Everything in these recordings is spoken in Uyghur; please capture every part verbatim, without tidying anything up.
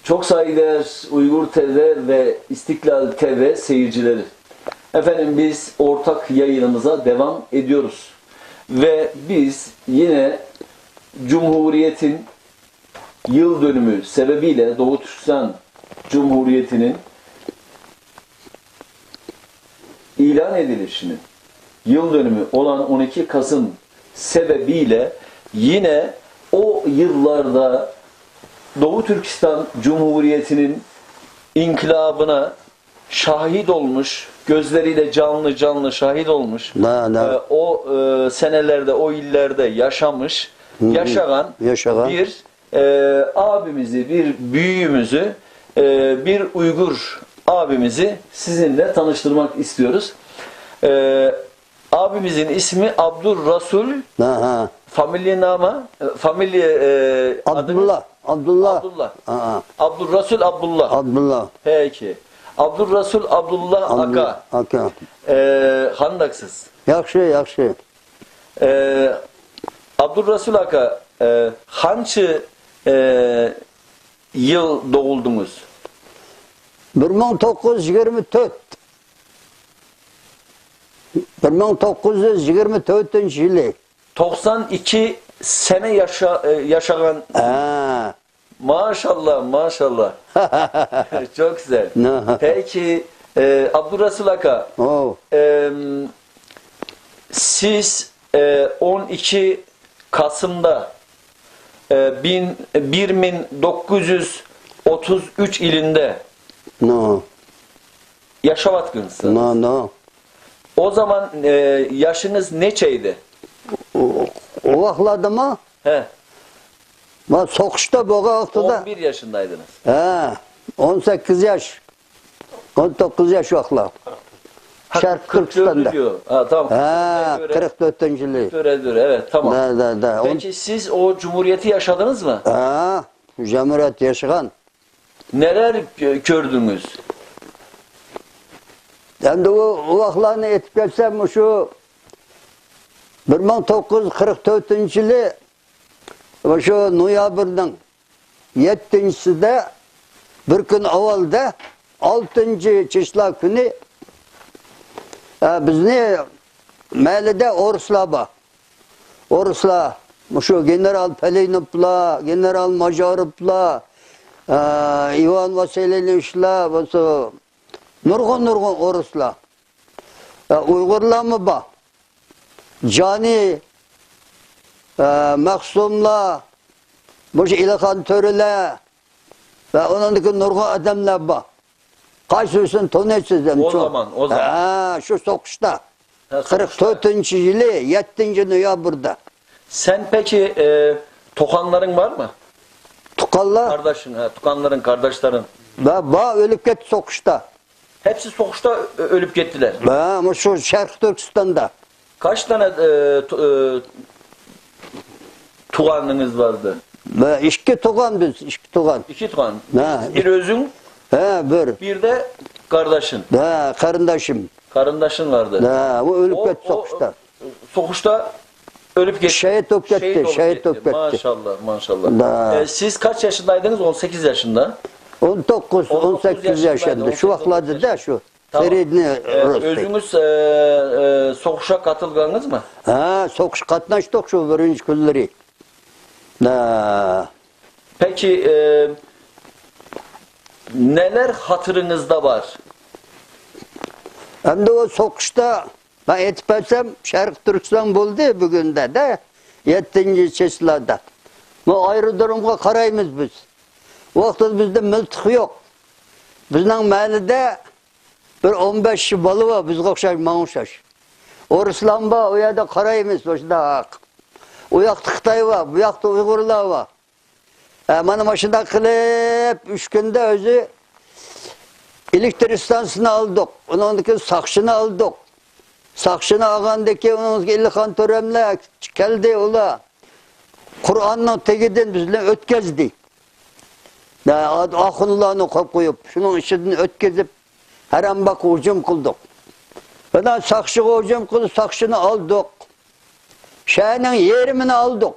Çok saygıdeğer Uygur T V ve İstiklal T V seyircileri. Efendim, biz ortak yayınımıza devam ediyoruz. Ve biz yine Cumhuriyet'in yıl dönümü sebebiyle, Doğu Türkistan Cumhuriyeti'nin ilan edilişinin yıl dönümü olan on iki Kasım sebebiyle yine o yıllarda Doğu Türkistan Cumhuriyeti'nin inkılabına şahit olmuş, gözleriyle canlı canlı şahit olmuş, Ne, ne? e, o e, senelerde, o illerde yaşamış, Hı hı. yaşayan Yaşayan. bir e, abimizi, bir büyüğümüzü, e, bir Uygur abimizi sizinle tanıştırmak istiyoruz. E, abimizin ismi Abdurrasul, Ha, ha. Familienname, e, familie, e, adınız? Abdullah, Abdullah. Abdullah. Ha, ha. Abdurrasul Abdullah. Abdullah. Peki. Abdurrasul Abdullah Abdul-, Aka. Aka. E, qandaqsız? Yaxşı, yaxşı. E, Abdurrasul Aka, e, qancha, e, yıl doğuldunuz? Bir mıñ toqquz yüz yigirmi tört. Bir mıñ toqquz yüz yigirmi tört yılı. Toqsan iki sene yaşa-, e, yaşağan. Ha. Maşallah, maşallah. Çok güzel. Ne? Peki, e, Abdurrasul Aka, Oh. em, siz, e, on iki Kasım'da, e, bin, bir bin dokuz yüz otuz üç ilinde No. yaşavatqınsınız. No, no. O zaman, e, yaşınız neçeydi? O, o vaqıtlarda mı? He. Ma soquşta bolğan vaqtında. On bir yaşındaydınız. He, on sekiz yaş. On toqquuz yaş vaqıtlar. Ha, Şarq Türkistanda. Diyor. Ha, tamam. Ha, Göre, qırq dördünci yılı. Göre, göre, evet, tamam. Da, da, da. Peki siz o cumhuriyeti yaşadınız mı? Ha, cumhuriyet yaşağan. Neler gö-, gördünüz? Endi o, o vaqıtlarını etip kelsem, şu bir mıñ toqquz yüz qırq dördünci yılı, şu noyabrniñ yettinchisida, bir kün avvalda, oltinchi числа künü, e, bizni məhəllədə oruslar bar. Oruslar, şu general Pelinovlar, general Majarovlar, e, İvan Vasilyevichlar, bolsa nurğun-nurğun oruslar. E, uyg'urlarmi bor? Joni, e, Mahsumlar, mushu Ilixon To'ralar va uningdagi nurg'un odamlar bor. Qaysisin taniysiz endi? O zaman, o zaman. Ha, shu so'qishda. Ha, so'qishda. Qirq to'rtinchi yili, yettinchi noyabrda. Sen peki, e, toqanlarıñ barmı? Tuqqanlar? Qardaşıñ, ha, tuqqanlarıñ, qardaşlarıñ. Va bor, o'lib ketdi so'qishda. Hepsi soquşta ö-, ölüp gittiler. Ha, bu şu Şarkı Türkistan'da. Kaç tane, e, tu-, e, tuğanınız vardı? Ve iki tuğan biz, iki tuğan. İki tuğan. Ha. Bir özün, ha, bir. Bir de kardeşin. Ha, kardeşim. Kardeşin vardı. Ha, bu ölüp o, gitti o, soquşta. Soquşta ölüp gitti. Şehit olup gitti, şehit olup gitti. Maşallah, maşallah. Da. E, siz kaç yaşındaydınız? On sekiz yaşında. On dokuz, on dokuz on sekiz yaşında, yaşında. Şu vaxtlarda da şu. Tamam. Seredni e, özüňiz, e, e, soquşa qatılğanıñızmı? Ha, soquş qatnaşdıq şu birinci künleri. Da. Peki, e, neler hatırıñızda var? Endi o soquşta, men aytıp betsem, Şarkı Türkistan boldı bugünde de, yettinci числода. Bu aerodromğa qaraymız biz. O vaqıtta bizde miltiq yoq. Bizniñ məhəllədə bir on beş bala bar, bizge oqşaş, maña oqşaş. Oruslar bar, o yerde qaraymız, şundaq. O yaqta Xıtay bar, bu yaqta Uyğurlar bar. E, mana, mana shunday qilib, uch kunda o'zi elektr stansiyasini oldik. Undan keyin Saqchini oldik. Saqchini olgandan keyin, undan keyin Ilixon To'ramlar keldi, ular Qur'onning tagidan bizni o'tkazdi. Da, oxunlarni qo'yib qo'yib, shuning ichidan o'tkazib, Harambag'ga hujum qildik. Undan Saqchiga hujum qilib, Saqchini oldik. Shaharning yarmini oldik.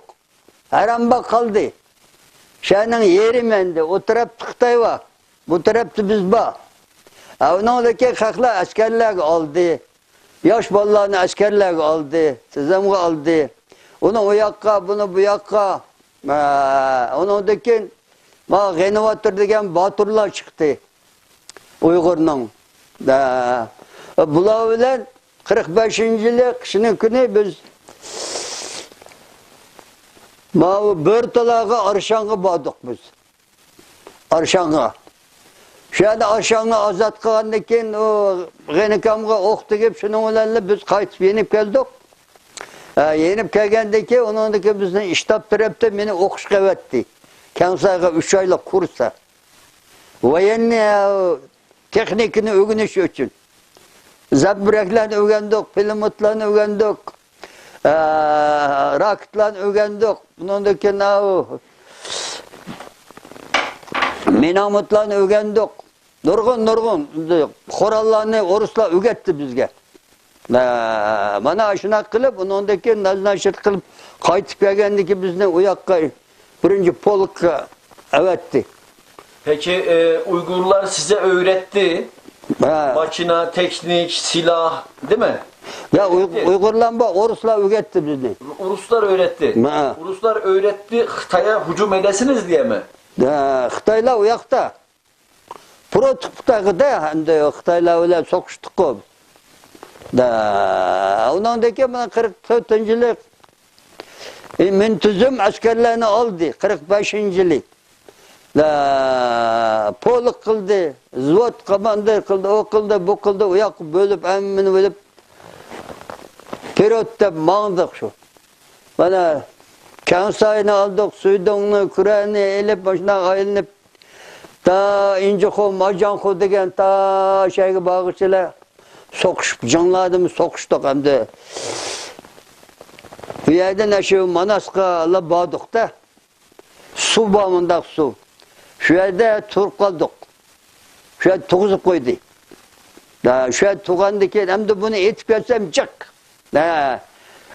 Harambag'ga qoldi. شەھەرنىڭ يېرىمى ئەمدى، ئۇ تەرەپتە خىتاي بار، بۇ تەرەپتە بىز بار. ھە، ئۇنىڭدىكى خەقلەر ئەسكەرلەرگە ئالدى. ياش بالىلارنى ئەسكەرلەرگە ئالدى، سىزەمغا ئالدى. ئۇنى ئۇ ياققا، بۇنى بۇ ياققا. ھە، ئۇنىڭدىن كېيىن ما غېنىۋاتىر دېگەن باتۇرلار چىقتى ئۇيغۇرنىڭ. ھە، بۇلار بىلەن قىرىق بەشىنچى يىلى قىشنىڭ كۈنى بىز ماۋۇ بۆرتالاغا ئارشانغا باردۇق بىز. ئارشانغا. شۇ يەردە ئارشاننى ئازاد قىلغاندىن كېيىن، ئۇ غېنىكامغا ئوق تېگىپ، شۇنىڭ بىلەنلا بىز قايتىپ يېنىپ كەلدۇق. ھە، يېنىپ كەلگەندىن كېيىن، ئۇنىڭدىن كېيىن بىزنى شتاب تەرەپتىن مېنى ئوقۇشقا ئەۋەتتى. كەڭسايغا ئۈچ ئايلىق كۇرستا. ۋايېننىي، ئە، تېخنىكىنى ئۆگىنىش ئۈچۈن. زەمبىرەكلەرنى ئۆگەندۇق، پىلىموتلارنى ئۆگەندۇق، ئە، راكېتلارنى ئۆگەندۇق. ئۇنىڭدىن كېيىن ئاۋۇ مىناموتلارنى ئۆگەندۇق. نۇرغۇن، نۇرغۇن قوراللارنى ئورۇسلار ئۆگەتتى بىزگە. مە-، مانا شۇنداق قىلىپ، ئۇنىڭدىن كېيىن نازناشىت قىلىپ قايتىپ كەلگەندىن كېيىن بىزنى ئۇ ياققا بىرىنچى پولكقا ئەۋەتتى. Peki, e, Uygurlar size öğretti. ھە. Makina, teknik, silah, değil mi? يا، ئۇي-، ئۇيغۇرلار بار، ئورۇسلار ئۆگەتتى بىزنى. Ruslar öğretti. ھە. Ruslar öğretti, Xitay'a hücum edesiniz diye mi? ھە، خىتايلار ئۇ ياقتا. پروتوكولدا ئەمدى خىتايلار بىلەن سوقۇشتۇققۇ. دا، ئۇنىڭدىن كېيىن مانا قىرىق تۆتىنچى يىلى، ئى، مىنتىزىم ئەسكەرلەرنى ئالدى، قىرىق بەشىنچى يىلى. دا، پولك قىلدى، زىۋوت كوماندىر قىلدى، ئۇ قىلدى، بۇ قىلدى، ئۇ ياققا بۆلۈپ، ھەممىنى بۆلۈپ، پېرېۋوت دەپ ماڭدۇق شۇ. مانا، كەڭساينى ئالدۇق، سۈيدۇڭنى، كۈرەننى ئېلىپ، مۇشۇنداق ئايلىنىپ، تا ئىنجىخۇ، ماجاڭخۇ دېگەن تا شەيگە بارغۇچىلەر سوقۇشۇپ، جىڭلاردىمۇ سوقۇشتۇق ئەمدى. بۇ يەردىن ئاشۇ ماناسقا باردۇق-دە. سۇ بار، مۇنداق سۇ. شۇ يەردە تۇرۇپ قالدۇق. شۇ يەردە تۇغۇزۇپ قويدى. ھە، شۇ يەردە تۇرغاندىن كېيىن، ئەمدى بۇنى ئېتىپ كەلسەم جىق. ھە،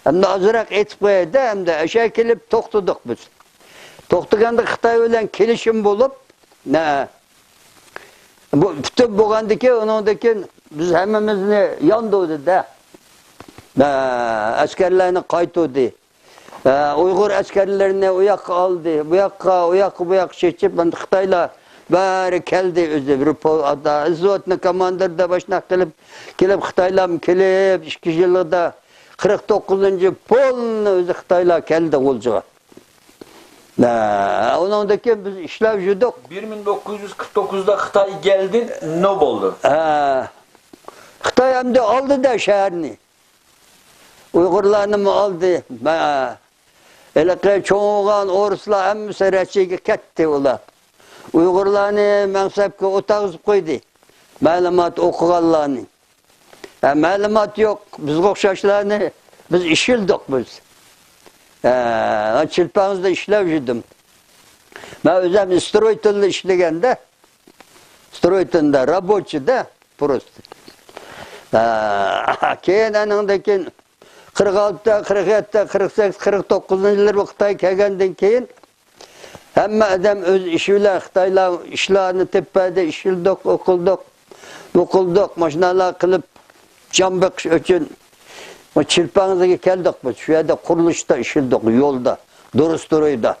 ئەمدى ئازراق ئېتىپ قوياي-دە، ئەمدى ئەشە كېلىپ توختىدۇق بىز. توختىغاندا خىتاي بىلەن كېلىشىم بولۇپ، ھە، بۇ پۈتۈپ بولغاندىن كېيىن، ئۇنىڭدىن كېيىن بىز ھەممىمىزنى ياندۇردى-دە. ھە، ئەسكەرلەرنى قايتۇردى. ئە، ئۇيغۇر ئەسكەرلىرىنى ئۇ ياققا ئالدى، بۇ ياققا، ئۇ ياققا، بۇ ياققا چېچىپ، ئەمدى خىتايلار بارى كەلدى ئۆزى. بىر پو-، ئاتا، ئىزۋوتنىڭ كوماندىرى دەپ ئاشۇنداق قىلىپ، كېلىپ خىتايلارمۇ كېلىپ، ئىككى يىلدا قىرىق توققۇزىنچى پولنى ئۆزى خىتايلار كەلدى غۇلجىغا. ئە، ئۇنىڭدىن كېيىن بىز ئىشلەپ يۈردۇق. Bir bin dokuz yüz kırk dokuzda Xitay geldi, ne oldu? ئە، خىتاي ئەمدى ئالدى-دە شەھەرنى. ئۇيغۇرلارنىمۇ ئالدى. مە-، ھېلىقى چوڭ بولغان ئورۇسلار ھەممىسى رەسىيەگە كەتتى ئۇلار. ئۇيغۇرلارنى مەڭسەپكە ئولتۇرغۇزۇپ قويدى. مەلۇمات ئوقۇغانلارنى. ھە، مەلۇمات يوق. بىزگە ئوخشاشلارنى بىز ئىشلىدۇق بىز. ھە، چىلپەڭزىدە ئىشلەپ يۈردۈم. مەن ئۆزۈم سترويتىلدا ئىشلىگەندە، سترويتىلدا، رابوچىدا، پروستى. ھە، كېيىن ئانىڭدىن كېيىن قىرىق ئالتە، قىرىق يەتتە، قىرىق سەككىز، قىرىق توققۇزىنچى يىللىرى خىتاي كەلگەندىن كېيىن، ھەممە ئادەم ئۆز ئىشى بىلەن، خىتايلار ئىشلارنى تېپىپ بەردى، ئىشلىدۇق، ئوقۇلدۇق، ئوقۇلدۇق، ماشىنىلار قىلىپ، جان بېقىش ئۈچۈن چىلپەڭزىگە كەلدۇق بىز. شۇ يەردە قۇرۇلۇشتا ئىشلىدۇق، يولدا، دۇرۇستۇرۇيدا.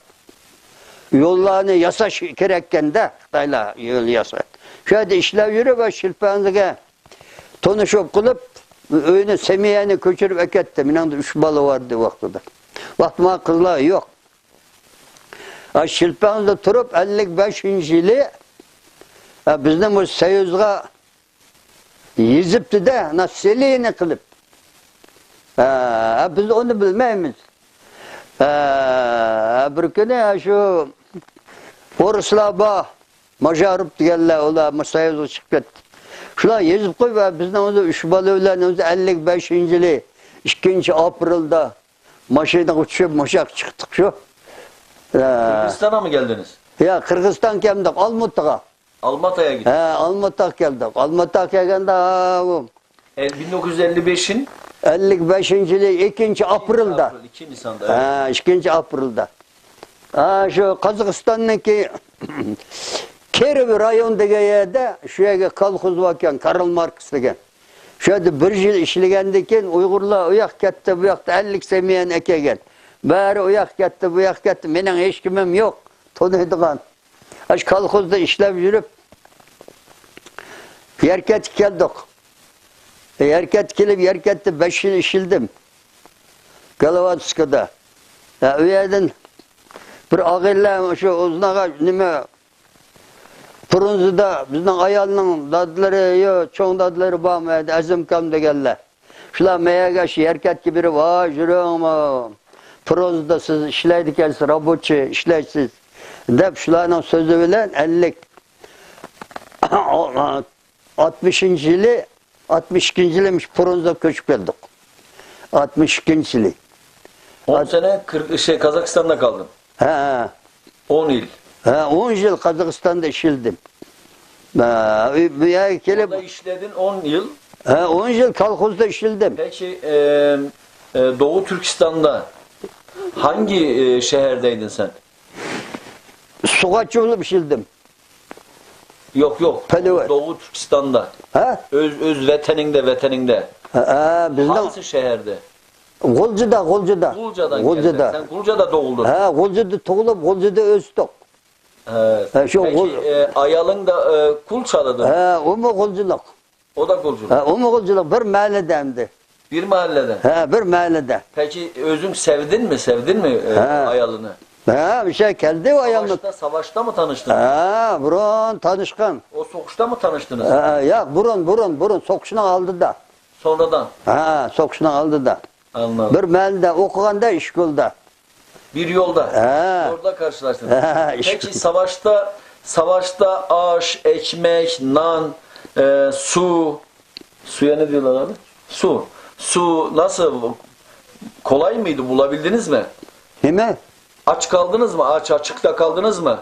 يوللارنى ياساش كېرەككەندە، خىتايلار يول ياساش. شۇ يەردە ئىشلەپ يۈرۈپ، شىلپەنزىگە تونۇشۇپ قىلىپ، ئۆينى، سەمىيەنى كۆچۈرۈپ ئەكەتتى. مېنىڭدە ئۈچ بالا بار ئىدى ۋاقتىدا. ۋاقتىما قىزلار يوق. ھە، شىلپەنزىدە تۇرۇپ، ئەللىك بەشىنچى يىلى، ھە، بىزنى مۇشۇ سويۇزغا يېزىپتۇ-دە، ناسىلىنى قىلىپ. ھە، بىز ئۇنى بىلمەيمىز. ھە، بىر كۈنى شۇ ئورۇسلار بار، ماژاروف دېگەنلەر، ئۇلار مۇشۇ سويۇزغا چىقىپ كەتتى. شۇلار يېزىپ قويۇپ، ھە، بىزنىڭ ئۆزى ئۈچ بالا بىلەن ئۆزى ئەللىك بەشىنچى يىلى ئىككىنچى ئاپرېلدا ماشىنىغا چۈشۈپ، مۇشۇ ياققا چىقتۇق شۇ. ھە. Kırgızistan'a mı geldiniz? يا، قىرغىزىستانغا كەلمىدۇق، ئالمۇتىغا. Almata'ya gittik. ھە، ئالمۇتاغا كەلدۇق. ئالمۇتاغا كەلگەندە، ھە، ئۇ E, bin dokuz yüz elli beşin ئەللىك بەشىنچى يىلى ئىككىنچى ئاپرېلدا. Aprel, iki Nisan'da, evet. ھە، ئىككىنچى ئاپرېلدا. ھە، شۇ قازاقىستاننىڭكى كىرىۋ رايون دېگەن يەردە، شۇ يەرگە كولخوز باركەن، كارل ماركس دېگەن. شۇ يەردە بىر يىل ئىشلىگەندىن كېيىن، ئۇيغۇرلار ئۇ ياققا كەتتى، بۇ ياقتا ئەللىك سەمىيەنى ئەكەلگەن. بەرى ئۇ ياققا كەتتى، بۇ ياققا كەتتى. مېنىڭ ھېچكىمىم يوق، تونۇيدىغان. ئاشۇ كولخوزدا ئىشلەپ يۈرۈپ، يەركەنتكە كەلدۇق. يەركەنتكە كېلىپ، يەركەنتتە بەش يىل ئىشلىدىم. گالۋانسكىدا. ھە، ئۇ يەردىن بىر ئاغىنىلەر شۇ ئۇزۇن ئاغاچ، نېمە، پرونزىدا بىزنىڭ ئايالنىڭ دادىلىرى، يو، چوڭ دادىلىرى بارمۇ ئەدى، ئەزىمكام دېگەنلەر. شۇلار مەيەرگە شۇ يەركەنتكە بېرىپ، «ۋاي، يۈرۈڭمۇ، پرونزىدا سىز ئىشلەيدىكەنسىز، رابوچىي ئىشلەيسىز» دەپ، شۇلارنىڭ سۆزى بىلەن ئەللىك، ئاتمىشىنچى يىلى، ئاتمىش ئىككىنچى يىلى پرونزىغا كۆچۈپ كەلدۇق. ئاتمىش ئىككىنچى يىلى. On sene Kır-, şey, Kazakistan'da kaldın. ھە، ھە. On yıl. ھە، ئون يىل قازاقىستاندا ئىشلىدىم. ھە، بۇ يەرگە كېلىپ، Orada işledin on yıl. ھە، ئون يىل كولخوزدا ئىشلىدىم. Peki, e, e, Doğu Türkistan'da hangi, e, şehirdeydin sen? سۇغاچى بولۇپ ئىشلىدىم. Yok, yok. Peliver. Doğu Türkistan'da. ھە؟ Öz, öz veteninde, veteninde. ھە، بىزنىڭ Hangi şehirde? غۇلجىدا، غۇلجىدا. Gulca'dan geldin. Sen Gulca'da doğuldun. ھە، غۇلجىدا تۇغۇلۇپ، غۇلجىدا ئۆستۇق. Evet. Ha, şu Peki, Gul- e, ayalın da, e, Kulçalı'dır. ھە، ئۇمۇ غۇلجىلىق. O da Gulculu. ھە، ئۇمۇ غۇلجىلىق، بىر مەھەللىدە ئەمدى. Bir mahallede. ھە، بىر مەھەللىدە. Peki özün sevdin mi, sevdin mi, e, Ha. ayalını? ھە، مۇشۇ يەرگە كەلدى ئۇ ئايالمۇ. Savaşta, savaşta mı tanıştın? ھە، بۇرۇن تانىشقان. O sokuşta mı tanıştınız? ھە، ياق، بۇرۇن، بۇرۇن، بۇرۇن، سوقۇشنىڭ ئالدىدا. Sonradan. ھە، سوقۇشنىڭ ئالدىدا. Anladım. بىر مەھەللىدە ئوقۇغاندا ئىشكولدا. Bir yolda. ھە. Orada karşılaştınız. ھە، ئىشكول. Peki savaşta, savaşta aş, ekmek, nan, e, su, suya ne diyorlar abi? Su. Su nasıl? Kolay mıydı? Bulabildiniz mi? نېمە؟ Aç kaldınız mı? Aç, açıkta kaldınız mı?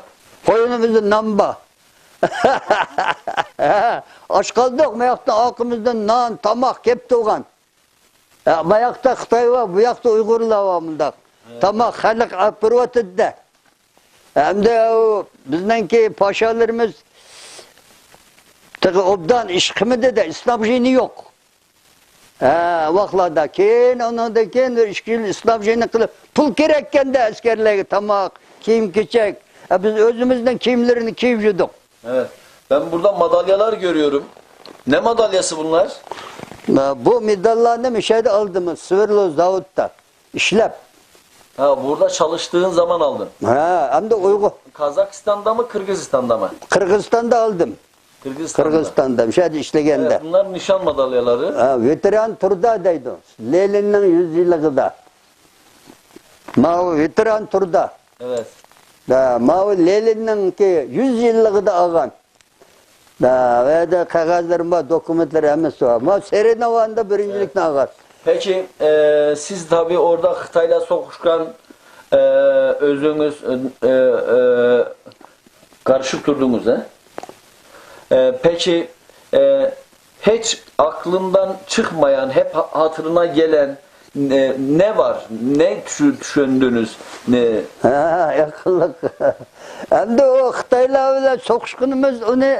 قوينىمىزدا نان بار. ئاچ قالدۇق، ماياقتا ئارقىمىزدىن نان، تاماق كەپ تۇرغان. ھە، ماياقتا خىتاي بار، بۇ ياقتا ئۇيغۇرلار بار مۇنداق. ھە. تاماق خەلق ئاپىرىۋاتىدۇ دە. ئەمدى ئۇ بىزنىڭكى پاشالىرىمىز تېخى ئوبدان ئىش قىلمىدى دە، ئىسنابژىنى يوق. ھە، ۋاقلاردا. كېيىن، ئۇنىڭدىن كېيىن بىر ئىككى يىل ئىسنابژىنى قىلىپ، پۇل كېرەككەندە ئەسكەرلەرگە تاماق، كىيىم-كېچەك. ھە، بىز ئۆزىمىزنىڭ كىيىملىرىنى كىيىپ يۈردۇق. Evet. Ben burada madalyalar görüyorum. Ne madalyası bunlar? بۇ مېداللارنى مۇشۇ يەردە ئالدىم، سۋېرلو زاۋۇتتا ئىشلەپ. Ha, burada çalıştığın zaman aldın. ھە، ئەمدى ئۇيغۇر. Kazakistan'da mı, Kırgızistan'da mı? قىرغىزىستاندا ئالدىم. Kırgızistan'da. قىرغىزىستاندا، مۇشۇ يەردە ئىشلىگەندە. Evet, bunlar nişan madalyaları. ھە، ۋېتېران تۇردا دەيدۇ. لېنىننىڭ يۈز يىللىقىدا. ماۋۇ ۋېتېران تۇردا. Evet. ھە، ماۋۇ لېنىننىڭكى يۈز يىللىقىدا ئالغان. ھە، ئۇ يەردە قەغەزلىرىم بار، دوكۇمېنتلىرى ھەممىسى بار. ماۋۇ سېرېنا ۋاندا بىرىنچىلىكنى ئالغان. Peki, e, siz tabii orada Xitay'la sokuşkan, e, özünüz, e, e, e, karışıp durdunuz, he? E, peki, e, hiç aklından çıkmayan, hep ha-, hatırına gelen ne, ne var? Ne düşü-, düşündünüz? Ne? ھە، يېقىنلىق. ئەمدى ئۇ خىتايلار بىلەن سوقۇشقىنىمىز ئۇنى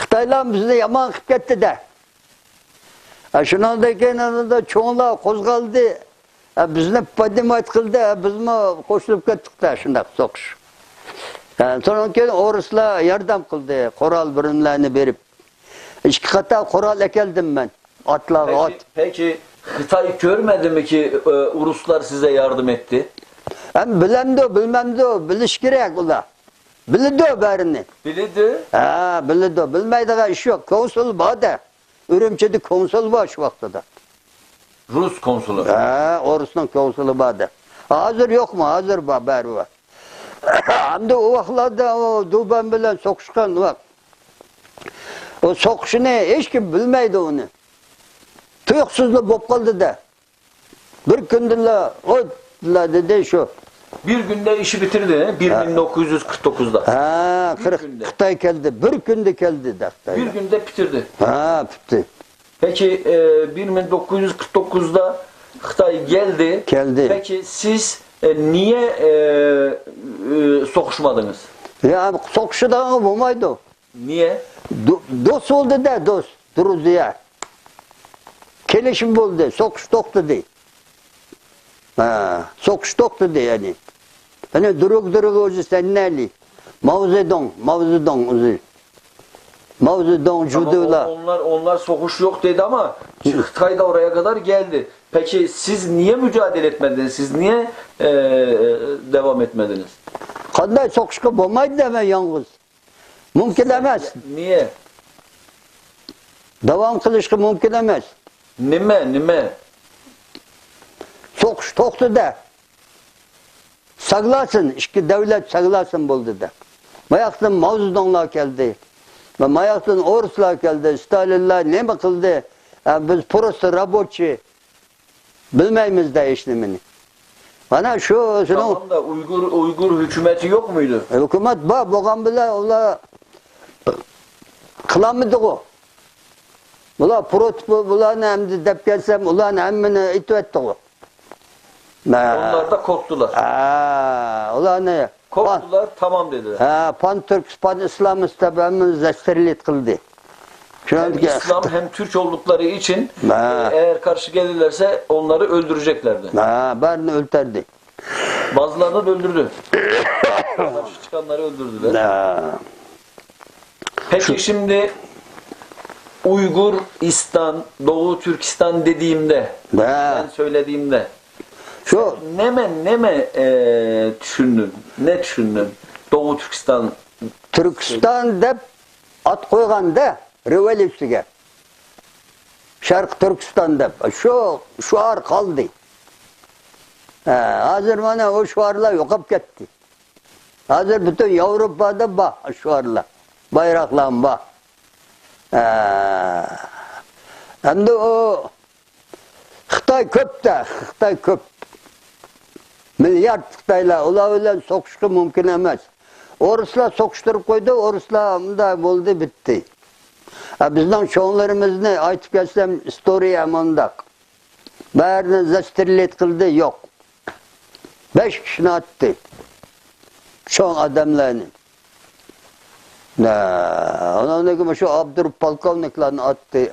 خىتايلار بىزنى يامان قىلىپ كەتتى-دە. ھە، شۇنىڭدىن كېيىن ئاندا چوڭلار قوزغالدى. ھە، بىزنى поднимать قىلدى. ھە، بىزمۇ قوشۇلۇپ كەتتۇق-دە، شۇنداق سوقۇش. ھە، شۇنىڭدىن كېيىن ئورۇسلار ياردەم قىلدى، قورال بىرىملەرنى بېرىپ. ئىككى قاتار قورال ئەكەلدىم مەن. ئاتلارغا ئات. Peki, peki Xitay görmedi mi ki, e, Uruslar size yardım etti? ھەم بىلەمدۇ، بىلمەمدۇ، بىلىش كېرەك ئۇلار. بىلىدۇ بارىنى. Bildi. ھە، بىلىدۇ. بىلمەيدىغان ئىش يوق. كونسۇل بار-دە. ئۈرۈمچىدە كونسۇل بار شۇ ۋاقتىدا. Rus konsulu. ھە، ئورۇسنىڭ كونسۇلى بار-دە. ھازىر يوقمۇ؟ ھازىر بار، بارى بار. ئەمدى ئۇ ۋاقىتلاردا ئۇ دۇبەن بىلەن سوقۇشقان ۋاقىت. ئۇ سوقۇشىنى ھېچكىم بىلمەيدۇ ئۇنى. تۇيۇقسىزلا بولۇپ قالدى-دە. بىر كۈندىلا، ئوتلا دېدى شۇ. Bir günde işi bitirdi, he? Bir bin dokuz yüz kırk dokuzda. ھە، Bir günde. خىتاي كەلدى، بىر كۈندە كەلدى-دە خىتاي. Bir günde bitirdi. ھە، پۈتتى. Peki, e, bir bin dokuz yüz kırk dokuzda Xitay geldi. Geldi. Peki siz E, niye e, e, sokuşmadınız? يا، سوقۇشىدىغان بولمايدۇ. Niye? دو-، دوست بولدى دە، دوست، دۇرۇزىيە. كېلىشىم بولدى، سوقۇش توختىدى. ھە، سوقۇش توختىدى يەنى. يەنى دۇرۇق دۇرۇق ئۆزى سەننەلى. ماۋزېدۇڭ، ماۋزېدۇڭ ئۆزى. ماۋزېدۇڭ، Ama o- جۇدۇلا. onlar onlar sokuş yok dedi ama Xitay da oraya kadar geldi. Peki siz niye mücadele etmediniz? Siz niye e, e, devam etmediniz? قانداق سوقۇشقا بولمايدۇ دەيمەن يالغۇز. مۇمكىن ئەمەس. Niye? داۋام قىلىشقا مۇمكىن ئەمەس. Nime, nime? سوقۇش توختىدى. ساگلاسىن، ئىككى دۆلەت ساگلاسىن بولدى دە. ماياقتىن ماۋزېدۇڭلار كەلدى. ماياقتىن ئورۇسلار كەلدى. ستالىنلار نېمە قىلدى؟ ئە، بىز پروستو رابوچىي. بىلمەيمىز دە ھېچنېمىنى. مانا شۇ شۇنىڭ Tamam da Uygur Uygur hükümeti yok muydu? ھۆكۈمەت بار بولغان بىلەن ئۇلار قىلالمىدىغۇ. بۇلار پروت بۇلارنى ئەمدى دەپ كەلسەم ئۇلارنى ھەممىنى ئېتىۋەتتىغۇ. Onlar da korktular. ھە، ئۇلارنى Korktular, tamam dediler. ھە، پان تۈرك، پان ئىسلامىست دەپ ھەممىنى زەستىرلىت قىلدى. Hem İslam hem Türk oldukları için e, eğer karşı gelirlerse onları öldüreceklerdi. ھە، بارىنى ئۆلتۈردى. Bazılarını da öldürdü. Karşı çıkanları öldürdüler. ھە. Peki şimdi Uyguristan, Doğu Türkistan dediğimde, ھە. Ben söylediğimde شۇ neme neme e, düşündün? Ne düşündün? Doğu Türkistan. تۈركىستان دەپ ئات قويغاندا رېۋوليۇتسىيىگە. شەرقىي تۈركىستان دەپ. شۇ شوئار قالدى. ھە، ھازىر مانا ئۇ شوئارلار يوقاپ كەتتى. ھازىر پۈتۈن ياۋروپادا بار شوئارلار. بايراقلارمۇ بار. ھە. ئەمدى ئۇ خىتاي كۆپ-دە، خىتاي كۆپ. مىليارد خىتايلار، ئۇلار بىلەن سوقۇشقا مۇمكىن ئەمەس. ئورۇسلار سوقۇشتۇرۇپ قويدى، ئورۇسلار مۇنداق بولدى، بىتتى. ھە، بىزنىڭ چوڭلىرىمىزنى ئېيتىپ كەتسەم، ئىستورىيە مۇنداق. بارىنى زاسترېلىت قىلدى، يوق. بەش كىشىنى ئاتتى. چوڭ ئادەملەرنى. ھە، ئۇنىڭدىن كېيىن شۇ ئابدۇر پولكوۋنىكلارنى ئاتتى.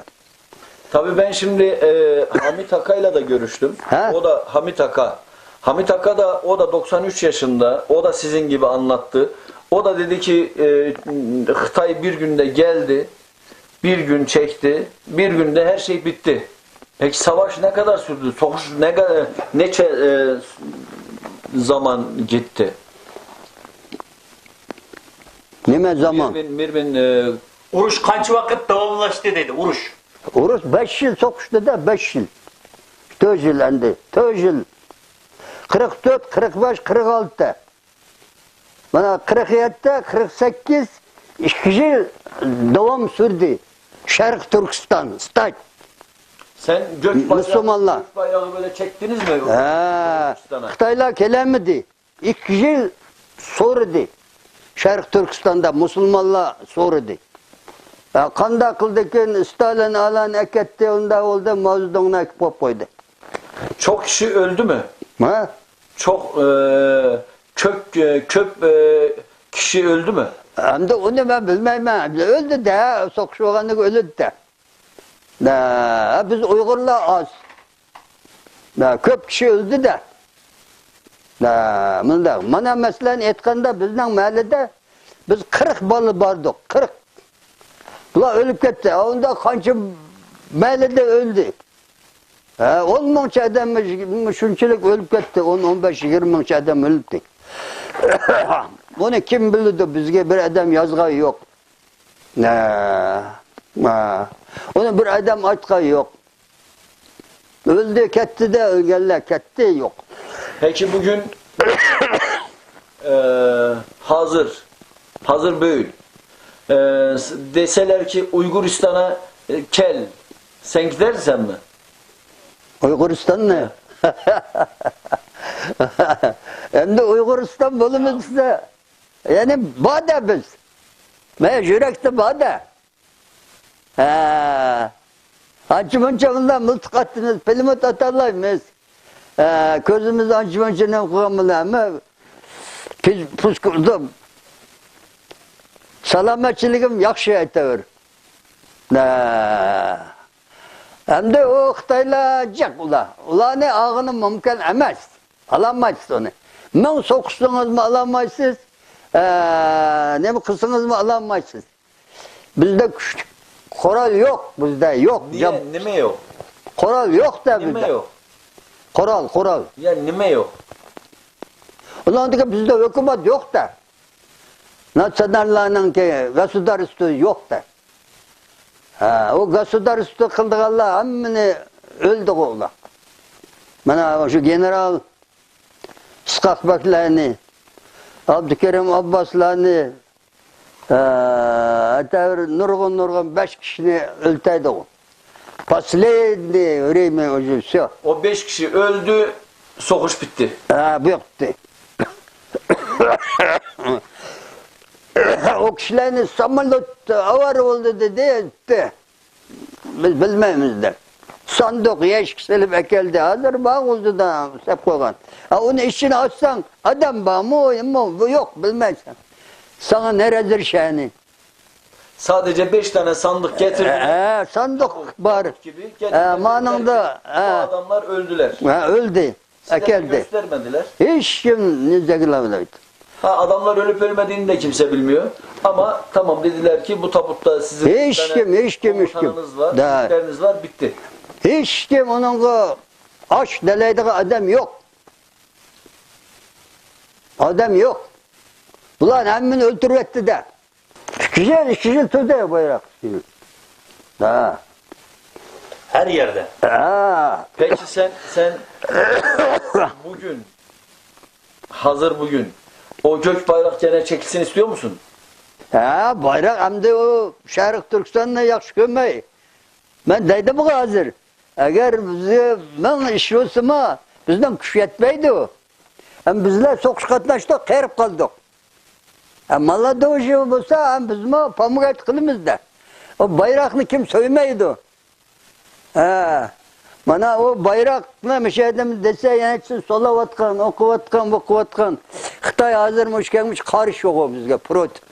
Tabii ben şimdi e, Hamit Aka'yla da görüştüm. Ha? O da Hamit Aka. Hamit Aka da o da doksan üç yaşında. O da sizin gibi anlattı. O da dedi ki e, Xitay bir günde geldi. Bir gün çekti. Bir günde her şey bitti. Peki savaş ne kadar sürdü? Sokuş ne kadar neçe e, zaman gitti? نېمە زامان؟ Bir bin, bir bin, e, Uruş kaç vakit devamlaştı dedi, uruş. ئۇرۇش بەش يىل سوقۇشتى دە، بەش يىل. تۆت يىل ئەمدى، تۆت يىل. قىرىق تۆت، قىرىق بەش، قىرىق ئالتە. مانا قىرىق يەتتە، قىرىق سەككىز، ئىككى يىل داۋام سۈردى. شەرقىي تۈركىستان، ستايت. Sen göç bayrağı, Müslümanlar. Göç bayrağı böyle çektiniz mi? ھە، Türkistan'a. خىتايلار كېلەلمىدى. ئىككى يىل سورىدى. شەرقىي تۈركىستاندا مۇسۇلمانلار سورىدى. ھە، قانداق قىلدىكىن، ستالىن ئالان ئەكەتتى، ئۇنداق بولدى، ماۋزېدۇڭنى ئەكىپ قويۇپ قويدى. Çok kişi öldü mü? ھە؟ Çok e, çok e, köp e, kişi öldü mü? ئەمدى ئۇنى مەن بىلمەيمەن. ئۆلدى دە، سوقۇشۇۋالغاندىن كېيىن ئۆلدى دە. ھە، بىز ئۇيغۇرلار ئاز. ھە، كۆپ كىشى ئۆلدى دە. ھە، مۇنداق. مانا مەسىلەن ئېيتقاندا بىزنىڭ مەھەللىدە بىز قىرىق بالا باردۇق. قىرىق. بۇلار ئۆلۈپ كەتتى. ئۇندا قانچە مەھەللىدە ئۆلدى. ھە، ئون مىڭچە ئادەم شۇنچىلىك ئۆلۈپ كەتتى. ئون، ئون بەش، يىگىرمە مىڭچە ئادەم ئۆلدى. ئۇنى كىم بىلىدۇ؟ بىزگە بىر ئادەم يازغان يوق. ھە، ھە. ئۇنى بىر ئادەم ئېيتقان يوق. ئۆلدى، كەتتى دە، ئۆلگەنلەر كەتتى، يوق. Peki bugün e, hazır, hazır böyle. E, s- deseler ki Uyguristan'a e, gel, sen gidersen mi? ئۇيغۇرىستاننى. ئەمدى ئۇيغۇرىستان بولىمىز دېسە، يەنى بار دە بىز. مەن يۈرەكتە بار دە. ھە. ئانچە مۇنچە مۇنداق مىلتىق ئاتىمىز، پىلىموت ئاتالايمىز. ئە، كۆزىمىز ئانچە-مۇنچە نېمە قىلغان بىلەن ھەممە پىز-، پۇس قىلدۇم. سالامەتچىلىكىم ياخشى ئەتەۋېرىپ. ئە، ئەمدى ئۇ خىتايلار جىق ئۇلار. ئۇلارنى ئالغىنى مۇمكىن ئەمەس. ئالالمايسىز ئۇنى. مىڭ سوقۇشسىڭىزمۇ ئالالمايسىز. ئە، نېمە قىلسىڭىزمۇ ئالالمايسىز. بىزدە كۈچلۈك قورال يوق، بىزدە يوق. نېمە، جاب-، نېمە يوق؟ قورال يوق-دە بىزدە. نېمە يوق؟ قورال، قورال. يا، نېمە يوق؟ ئۇنىڭدىكى بىزدە ھۆكۈمەت يوق-دە. ناتسىيوناللارنىڭكى گوسۇدارستۋو يوق-دە. ھە، ئۇ گوسۇدارستۋو قىلىدىغانلار ھەممىنى ئۆلدىغۇ ئۇلار. مانا شۇ گېنېرال ئىسقاق بەكلەرنى، ئابدۇكېرىم ئابباسلارنى، ئە، ئەتەۋىر نۇرغۇن، نۇرغۇن بەش كىشىنى ئۆلتۈردى ئۇ. Последнее время уже всё. ئۇ بەش كىشى ئۆلدى، سوقۇش پۈتتى. ھە، بۇ ياق پۈتتى. ئۇ كىشىلەرنى ساموليوت ئاۋارە بولدى دېدى، ئۆتتى. بىز بىلمەيمىز دەپ. ساندۇق يەشىك سېلىپ ئەكەلدى. ھازىر بار ئۆزىدە سەپ قويغان. ھە، ئۇنى ئىچىنى ئاچساڭ، ئادەم بارمۇ، يوقمۇ؟ بۇ يوق، بىلمەيسەن. ساڭا نەرەزىر شەنى. Sadece beş tane sandık getirdiler. ھە، ساندۇق بار. Gibi getirdiler. ھە، مانىڭدا، Bu ھە. Adamlar öldüler. ھە، ئۆلدى. Size de ئەكەلدى. Göstermediler. ھېچكىم نېزەكلەمەيدۇ. Ha, adamlar ölüp ölmediğini de kimse bilmiyor. Ama tamam dediler ki bu tabutta sizin bir tane هېچكىم، ھېچكىم، ھېچكىم. Komutanınız var, دا. Birlikleriniz var, bitti. ھېچكىم ئۇنىڭغا ئاش دەلەيدىغان ئادەم يوق. ئادەم يوق. بۇلار ھەممىنى ئۆلتۈرۈۋەتتى-دە. ئىككى يىل، ئىككى يىل تۇردى بايراق. ھە. Her yerde. ھە. Peki sen, sen bugün, hazır bugün o gök bayrak gene çekilsin istiyor musun? ھە، بايراق ئەمدى ئۇ شەرقىي تۈركىستاننى ياخشى كۆرمەي. مەن دەيدىمغۇ ھازىر، ئەگەر بىزگە مىڭ ئىش بولسىمۇ، بىزنىڭ كۈچ يەتمەيدۇ. ھەم بىزلەر سوقۇشقا قاتناشتۇق، قېرىپ قالدۇق. ھە، مالا دوژى بولسا، ھەم بىزمۇ پوموگات قىلىمىز-دە. ئۇ بايراقنى كىم سۆيمەيدۇ؟ ھە، مانا ئۇ بايراقنى مۇشۇ يەردىن دېسە، يەنە سولاۋاتقان، ئوقۇۋاتقان، ئوقۇۋاتقان. خىتاي ھازىر مۇشۇ كەلگۈچە قارشى يوق بىزگە، پروتىپ.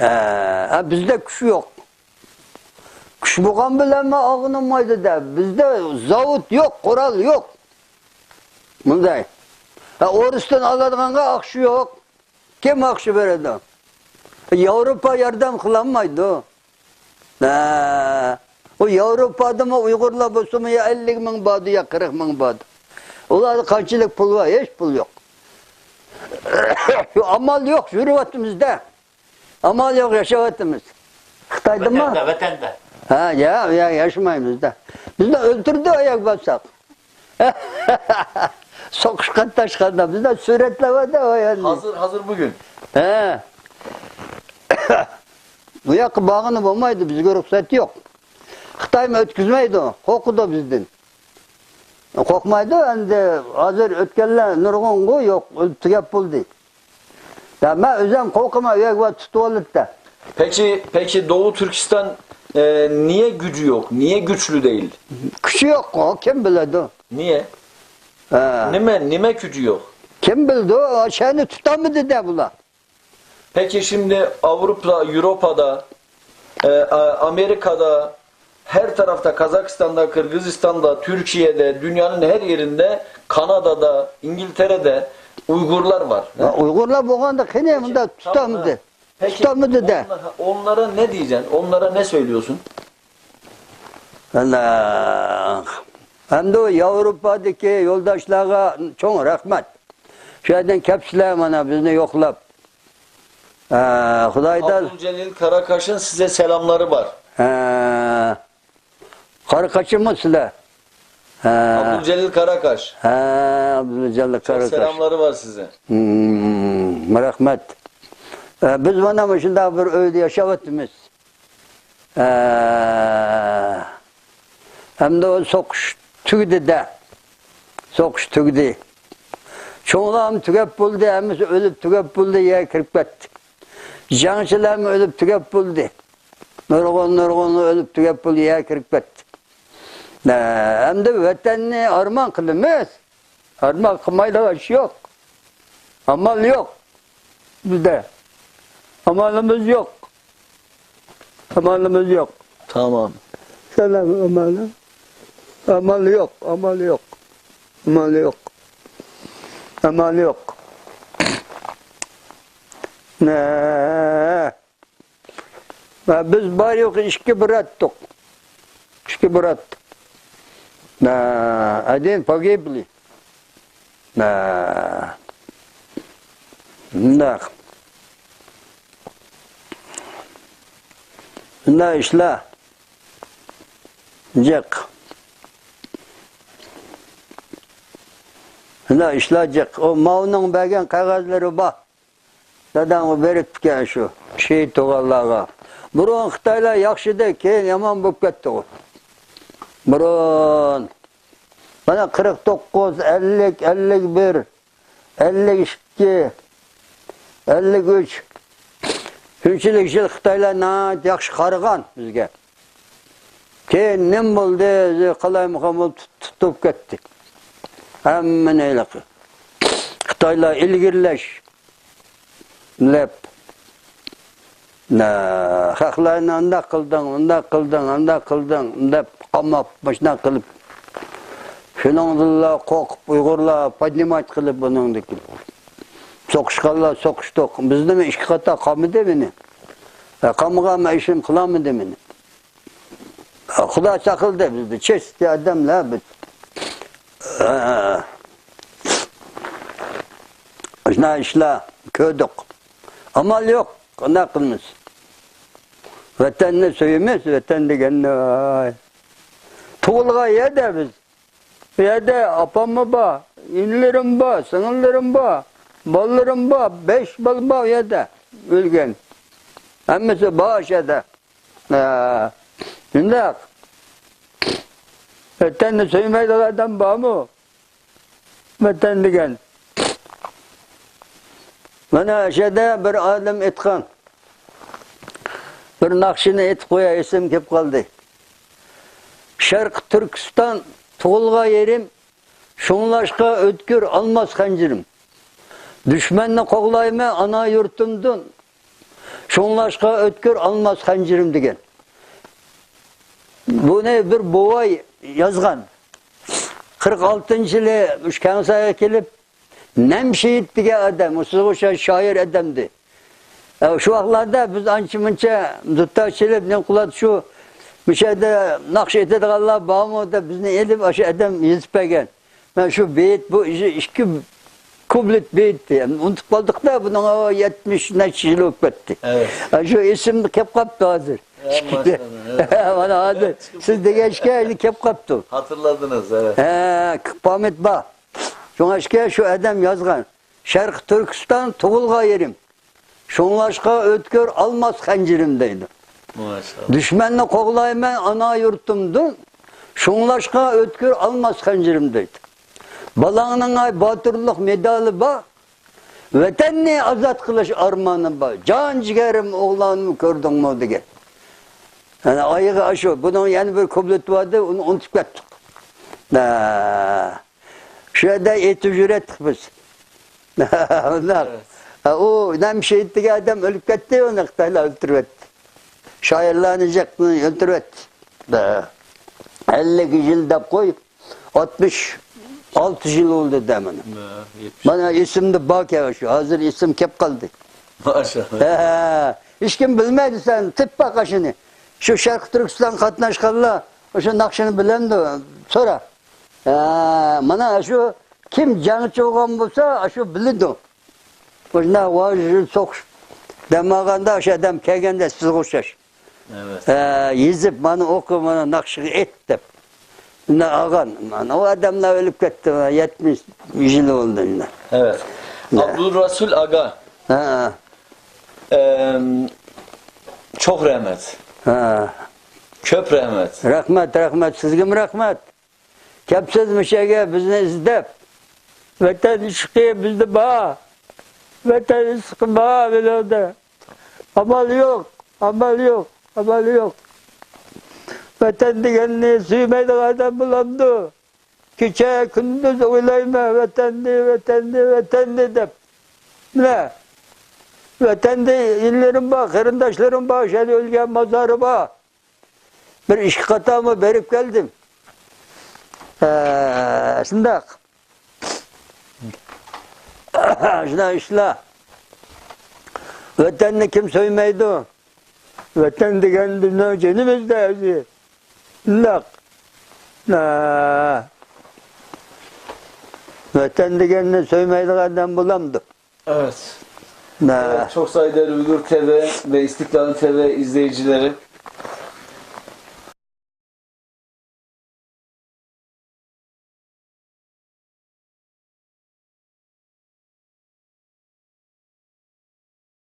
ھە، ھە، بىزدە كۈچ يوق. كۈچ بولغان بىلەنمۇ ئالغىلى بولمايدۇ-دە. بىزدە زاۋۇت يوق، قورال يوق. مۇنداق. ھە، ئورۇستىن ئالىدىغانغا ئاقچا يوق. كىم ئاقچا بېرىدۇ؟ ياۋروپا ياردەم قىلالمايدۇ. ھە، ئۇ ياۋروپادىمۇ ئۇيغۇرلار بولسىمۇ يا ئەللىك مىڭ بارىدۇ، يا قىرىق مىڭ بارىدۇ. ئۇلاردا قانچىلىك پۇل بار؟ ھېچ پۇل يوق. شۇ ئامال يوق، يۈرۈۋاتىمىز-دە. ئامال يوق، ياشاۋاتىمىز. خىتايدىمۇ؟ ۋەتەندە، ۋەتەندە. ھە، يا، يا، ياشىمايمىز-دە. بىزنى ئۆلتۈردى ئاياغ باسساق. سوقۇشقا قاتناشقاندا بىزدە سۈرەتلەر بار-دە، ئۇ يەردە. Hazır, hazır bugün. ھە. بۇ ياققا بارغىلى بولمايدۇ، بىزگە رۇخسەت يوق. خىتايمۇ ئۆتكۈزمەيدۇ، قورقىدۇ بىزدىن. قورقمايدۇ، ئەمدى ھازىر ئۆتكەنلەر نۇرغۇنغۇ يوق، ئۆلۈپ تۈگەپ بولدى. يا، مەن ئۆزۈم قورقىمەن، ئۆيگە بار تۇتۇۋالىدۇ-دە. Peki, peki Doğu Türkistan, e, niye gücü yok? Niye güçlü değil? كۈچى يوق، كىم بىلىدۇ؟ Niye? ھە. Nime, nime gücü yok? كىم بىلىدۇ؟ شەنى تۇتالمىدى-دە بۇلار. Peki şimdi Avrupa, Avrupa'da, e, A-, Amerika'da, her tarafta, Kazakistan'da, Kırgızistan'da, Türkiye'de, dünyanın her yerinde, Kanada'da, İngiltere'de Uygurlar var. ھە، ئۇيغۇرلار بولغاندا قېنى مۇنداق تۇتالمىدى؟ Peki, تۇتالمىدى-دە. Onlara, onlara ne diyeceksin? Onlara ne söylüyorsun? ئەللا. ئەمدى ياۋروپادىكى يولداشلارغا چوڭ رەھمەت. شۇ يەردىن كەپسىلەر مانا بىزنى يوقلاپ. ھە، خۇدايدا. Abdülcelil Karakaş'ın size selamları var. ھە. قاراقاشمۇ سىلەر؟ ھە. Abdülcelil Karakaş. ھە، ئابدۇلجەلىل قارىقاش. Selamları var size. ھىم، رەھمەت. ئە، بىز مانا مۇشۇنداق بىر ئۆيدە ياشاۋاتىمىز. ئە، ئەمدى ئۇ سوقۇش تۈگىدى-دە. سوقۇش تۈگىدى. چوڭلارمۇ تۈگەپ بولدى، ھەممىسى ئۆلۈپ تۈگەپ بولدى، يەرگە كىرىپ كەتتى. جەڭچىلەرمۇ ئۆلۈپ تۈگەپ بولدى. نۇرغۇن، نۇرغۇنلار ئۆلۈپ تۈگەپ بولدى، يەرگە كىرىپ كەتتى. ئەمدى ۋەتەننى ئارمان قىلىمىز. ئارمان قىلمايدىغان ئىش يوق. ئامال يوق بىزدە. ئامالىمىز يوق. ئامالىمىز يوق. تامام. سالام ئامالىم. ئامال يوق، ئامال يوق. ئامال يوق. ئامال يوق. نە. ۋە بىز بار يوق ئىككى براتتۇق. ئىككى برات. Один погибли. مۇنداق. مۇنداق ئىشلار جىق. مۇنداق ئىشلار جىق. ئۇ ماۋنىڭ بەرگەن قەغەزلىرى بار. دادامغا بېرىپتىكەن شۇ شېھىت تۇغانلارغا. بۇرۇن خىتايلار ياخشىدى، كېيىن يامان بولۇپ كەتتىغۇ. بۇرۇن. مانا قىرىق توققۇز، ئەللىك، ئەللىك بىر، ئەللىك ئىككى، ئەللىك ئۈچ. شۇنچىلىك يىل خىتايلار ناھايىتى ياخشى قارىغان بىزگە. كېيىن نېمە بولدى؟ قالايمىقان بولۇپ تۇت-، تۇتۇپ كەتتى. ھەممىنى ھېلىقى خىتايلار ئىلگىرىلەش دەپ، نە، خەقلەرنى ئانداق قىلدىڭ، ئۇنداق قىلدىڭ، ئانداق قىلدىڭ دەپ قاماپ، مۇشۇنداق قىلىپ، شۇنىڭدىنلا قورقۇپ ئۇيغۇرلار поднимать قىلىپ بۇنىڭدىكى سوقۇشقانلار سوقۇشتۇق. بىزنىمۇ ئىككى قاتا قامىدى مېنى. قامىغان ئىشىم قىلالمىدى مېنى. خۇدا ساقلىدى بىزنى، چېستى ئادەملەر بىز. شۇنداق ئىشلار كۆردۇق. ئامال يوق، قانداق قىلىمىز؟ ۋەتەننى سۆيىمىز، ۋەتەن دېگەننى، ۋاي. تۇغۇلغان يەردە بىز. بۇ يەردە ئاپاممۇ بار، ئىنىلىرىم بار، سىڭىللىرىم بار، بالىلىرىم بار، بەش بالا بار ئۇ يەردە ئۆلگەن. ھەممىسى بار ئاشۇ يەردە. ھە، شۇنداق. ۋەتەننى سۆيمەيدىغان ئادەم بارمۇ؟ ۋەتەن دېگەن. مانا ئاشۇ يەردە بىر ئالىم ئېيتقان. بىر ناخشىنى ئېيتىپ قوياي، ئېسىمگە كېلىپ قالدى. شەرقىي تۈركىستان تۇغۇلغان يېرىم، شۇڭلاشقا ئۆتكۈر ئالماس خەنجىرىم. دۈشمەننى قوغلايمەن ئانا يۇرتۇمدىن، شۇڭلاشقا ئۆتكۈر ئالماس خەنجىرىم دېگەن. بۇنى بىر بوۋاي يازغان. قىرىق ئالتىنچى يىلى مۇشۇ كەڭسايغا كېلىپ، نەمشېھىت دېگەن ئادەم، ئۇ سىزگە ئوخشاش شائىر ئادەمدى. ئە، شۇ ۋاقىتلاردا بىز ئانچە-مۇنچە دۇتار چېلىپ، نېمە قىلاتتۇق، شۇ، مۇشۇ يەردە ناخشا ئېيتىدىغانلار بارمۇ دەپ بىزنى ئېلىپ، ئاشۇ ئادەم يېزىپ بەرگەن. مەن شۇ بېيىت، بۇ ئىككى كۇپلېت بېيىت، ئۇنتۇپ قالدۇق-دە، بۇنىڭ يەتمىش نەچچە يىل بولۇپ كەتتى. ئەۋەت. ئە، شۇ ئېسىمدە كەپ قاپتۇ ھازىر. ئە، ماشائاللا، ئەۋەت. مانا ھازىر سىز دېگەن ئىكەن، ئەمدى كەپ قاپتۇ. خاتىرىلىدىڭىز، ئەۋەت. ھە، پاميات بار. شۇڭا ئىكەن شۇ ئادەم يازغان. شەرقىي تۈركىستان تۇغۇلغان يېرىم. شۇڭلاشقا ئۆتكۈر ئالماس خەنجىرىم دەيدۇ. ماشائاللا. دۈشمەننى قوغلايمەن ئانا يۇرتۇمدىن. شۇڭلاشقا ئۆتكۈر ئالماس خەنجىرىم دەيدۇ. بالاڭنىڭ ئاي باتۇرلۇق مېدالى بار. ۋەتەننى ئازاد قىلىش ئارمانى بار. جان جىگەرىم ئوغلاننى كۆردۈڭمۇ دېگەن. يەنى ئايىغى ئاشۇ. بۇنىڭ يەنە بىر كۇپلېتى بار ئىدى، ئۇنى ئۇنتۇپ كەتتۇق. ھە. شۇ يەردە ئېيتىپ يۈرەتتۇق بىز. ئۇنداق. ئەۋەت. ھە، ئۇ نەمشېھىت دېگەن ئادەم ئۆلۈپ كەتتى، ئۇنى خىتايلار ئۆلتۈرۈۋەتتى. شائىرلارنى جىق ئۆلتۈرۈۋەتتى. ھە. ئەللىك يىل دەپ قوي، ئاتمىش ئالتە يىل بولدى دە مانا. ھە، يەتمىش. مانا ئېسىمدە باركەن شۇ، ھازىر ئېسىم كەپ قالدى. ماشائاللا. ھە، ھېچكىم بىلمەيدۇ، سەن تېپىپ باق ئاشۇنى. شۇ شەرقىي تۈركىستان قاتناشقانلار شۇ ناخشىنى بىلەمدۇ؟ سورا. ھە، مانا شۇ كىم جەڭچى بولغان بولسا، شۇ بىلىدۇ. مۇشۇنداق ۋاژ-ۋۇژ سوقۇش دەم ئالغاندا، شۇ ئادەم كەلگەندە سىزگە ئوخشاش. ئەۋەت. ھە، يېزىپ، مانا ئوقۇ، مانا ناخشىغا ئېيت دەپ. شۇنداق ئالغان. مانا ئۇ ئادەملەر ئۆلۈپ كەتتى، يەتمىش يىل بولدى شۇنداق. ئەۋەت. ھە. ئابدۇرەسۇل ئاكا. ھە. ئەم، چوخ رەھمەت. ھە. كۆپ رەھمەت. رەھمەت، رەھمەت. سىزگىمۇ رەھمەت. كەپسىز مۇشۇ يەرگە بىزنى ئىزدەپ. ۋەتەن ئىشقى بىزدە بار. ۋەتەن ئىشقى بار بۇنىڭدا. ئامال يوق، ئامال يوق، ئامال يوق. ۋەتەن دېگەننى سۆيمەيدىغان ئادەم بولامدۇ؟ كېچە كۈندۈز ئويلايمەن، ۋەتەننى، ۋەتەننى، ۋەتەننى دەپ. مىنە، ۋەتەندە ئىنىلىرىم بار، قېرىنداشلىرىم بار، شۇ يەردە ئۆلگەن مازارى بار. بىر ئىككى قېتىممۇ بېرىپ كەلدىم. ھە، شۇنداق. شۇنداق ئىشلار. ۋەتەننى كىم سۆيمەيدۇ؟ ۋەتەن دېگەن بىزنىڭ جېنىمىزدا ئۆزى. شۇنداق. ھە. ۋەتەن دېگەننى سۆيمەيدىغان ئادەم بولامدۇ؟ Evet. ھە. Evet, çok saygıdeğer Uygur T V ve İstiklal T V izleyicileri.